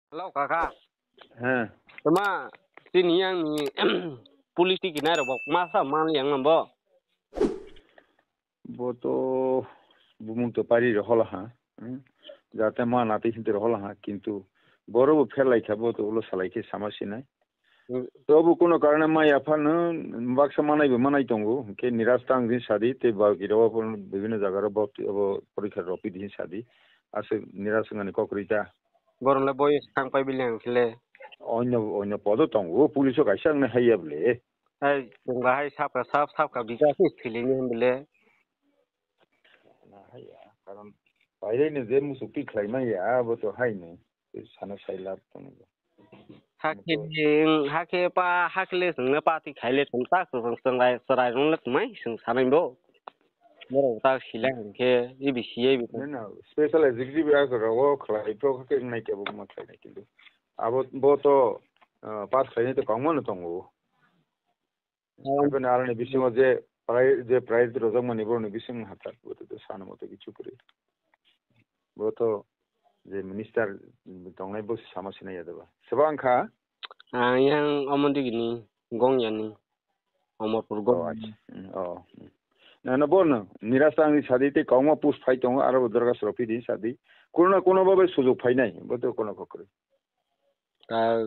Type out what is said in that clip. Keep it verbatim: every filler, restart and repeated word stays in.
Hello, kaka. He. Tama, tini yang ni politik ni rok ma sa man yang bo. Bo to bumung to pari ro hola ha. Hmm. Jate ma nati hinte ro hola ha, kintu boro bo pher lai kha, bo to ulo salai khe sama sinai. Hmm. To bo kuno karone ma ya phano baksa manai bo manai tongo. Ke niras tang din sadi, te ba giro bo bibhinno jaga ro bo, bo porikha ropi din sadi. Ase niras ngani kokri ta. Borok le boyes thang pai bile ang khe le. Onyo, onyo podo tongo, police o kaisa wngna haiya bole. Hai, chwng bahai sapka sap, sapka bija khe thwilini hwn bole. Na haiya, karon paireno je musuk twi khlai manya, abo to haino, tei sana sai lab tongo. Hakhe, hakhe pa, hakhe le chwngno party khaile chwng ta chwng chwng rai, chwrai rwng le tmai chwng sanai bo. Borok ta sila hinkhe, ibi siya ibi. No, no, special executive ya rogo khlai pro khe nai kebo ma khlai nai kintu. Abo bo to, ah, pass khlainai to kwbangma no tongo. Ang- Haikhe aroni bisingo je pri-, je prize rojak mani boroni bising hathar bo to sana moto kichu kwrwi. Bo to je minister tongnai bo sama sinai ya doba. Seba wngkha? Ah, yang omo digini, gong yani, Omorpur gong. Oh, acha. Hmm, oh, hmm. Na, na, bo no, nirasa angni sadi tei kwbangma post phai tongo, aro bo dorgas rok phidi sadi. Kuno na kuno babai sujok phainai, bo to kuno kokrwi. Ta